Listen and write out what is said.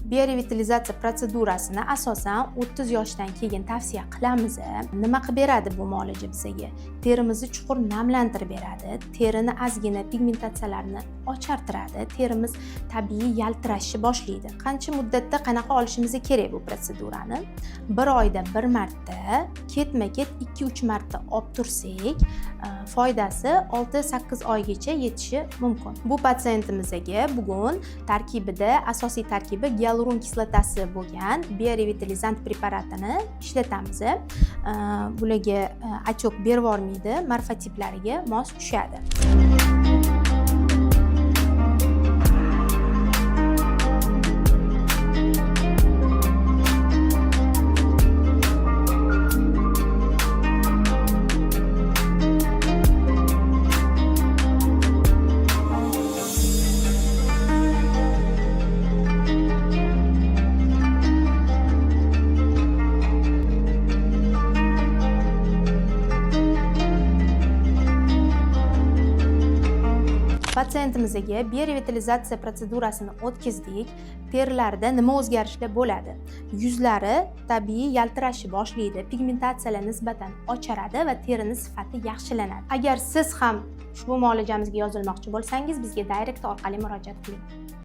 Biorevitalizatsiya protsedurasini asosan 30 yoshdan keyin tavsiya qilamiz. Nima qilib beradi bu muolaja bizaga? Terimizni chuqur namlantirib beradi, terini ozgina pigmentatsiyalarni ochartiradi, terimiz tabiiy yaltirashni boshlaydi. Qancha muddatda, qanaqa olishimiz kerak bu protsedurani? Bir oyda bir marta, ketma-ket 2-3 marta olib tursak, foydasi 6-8 oygacha yetishi mumkin. Bu patsientimizga bugun tarkibida, asosiy tarkibi gialuron kislotasi bo'lgan biorevitalizant preparatini ishlatamiz. Bularga отек berib yubormaydi, morfotiplariga mos tushadi. Patsientimizga biorevitalizatsiya protsedurasini o'tkazdik. Terilarida nima o'zgarishlar bo'ladi? Yuzlari tabiiy yaltirashni boshlaydi, pigmentatsiyalar nisbatan ocharadi va terini sifati yaxshilanadi. Agar siz ham ushbu muolajamizga yozilmoqchi bo'lsangiz, bizga direct orqali murojaat qiling.